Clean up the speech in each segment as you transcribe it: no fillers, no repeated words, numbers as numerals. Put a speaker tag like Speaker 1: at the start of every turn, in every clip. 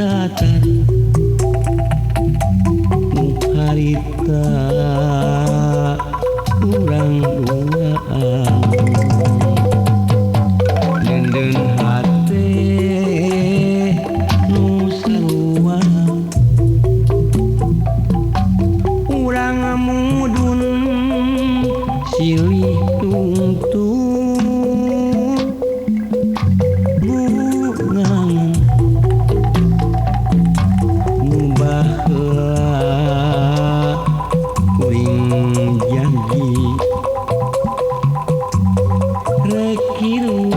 Speaker 1: datar nu harita urang duaan Denden hate nu sarua urang mudun silih tungtun bungangan nu baheula kuring janji rek hirup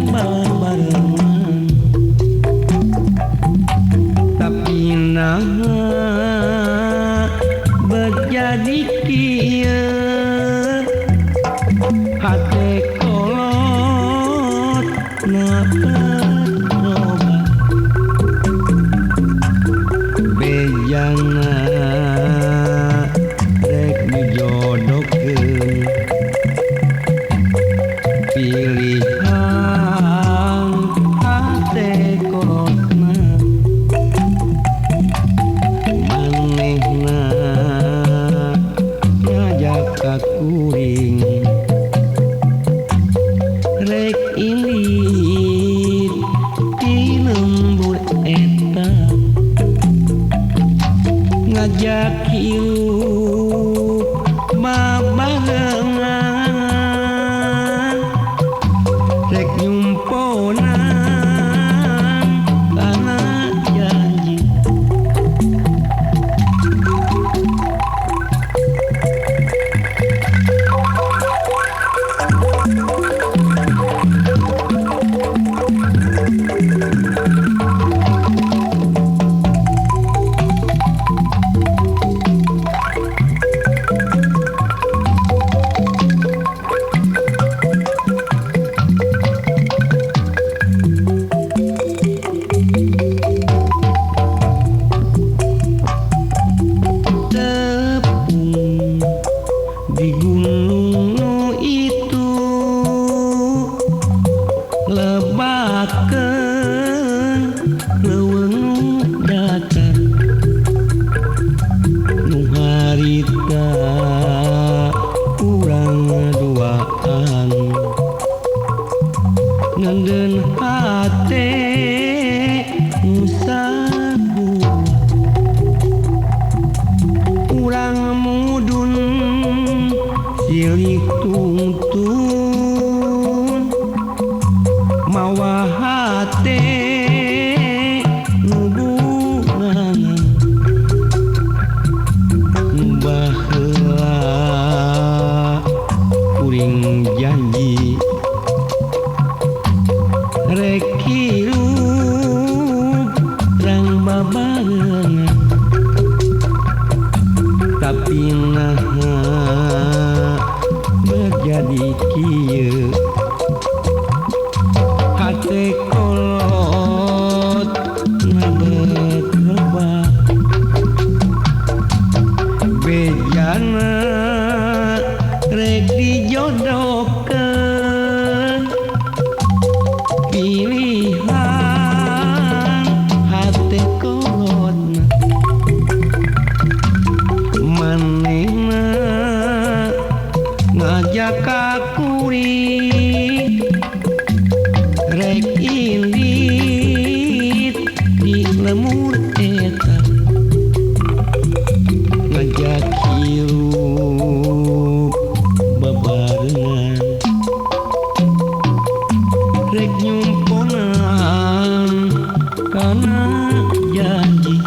Speaker 1: babarengan tapi naha berjadi kieu hate kolot napet loba bejana rek dijodohkeun pilihan hate kolotna manehna ngajak ka kuring rek ilit ti lembur eta ngajak hirup babarengan rek nyumponan kana janji. Tepung di gunung nu itu lebakeun leuweung nu datar nu harita urang duaan ngeundeun hate nu sarua urang mudun silih tungtun mawa hate nu bungangan nu baheula kuring janji rek hirup rang babarengan tapi naha berjadi kieu hate kolot ngabet loba bejana rek dijodohkeun pilihan hate kolotna manehna ngajak ka kuring rek ilit di lemur eta ngajak hirup babarengan rek nyumponan kana janji.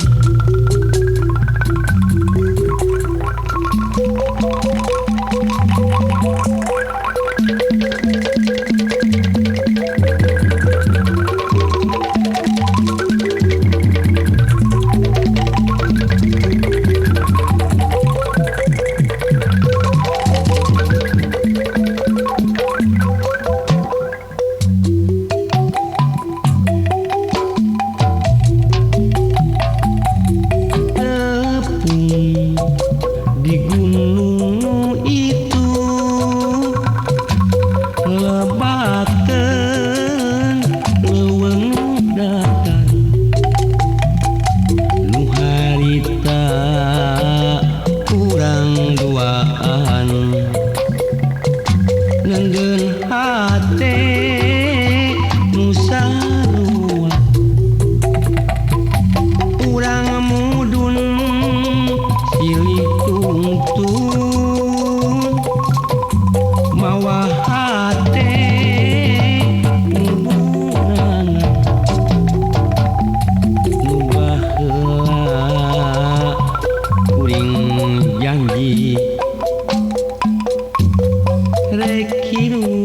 Speaker 1: Rek hirup.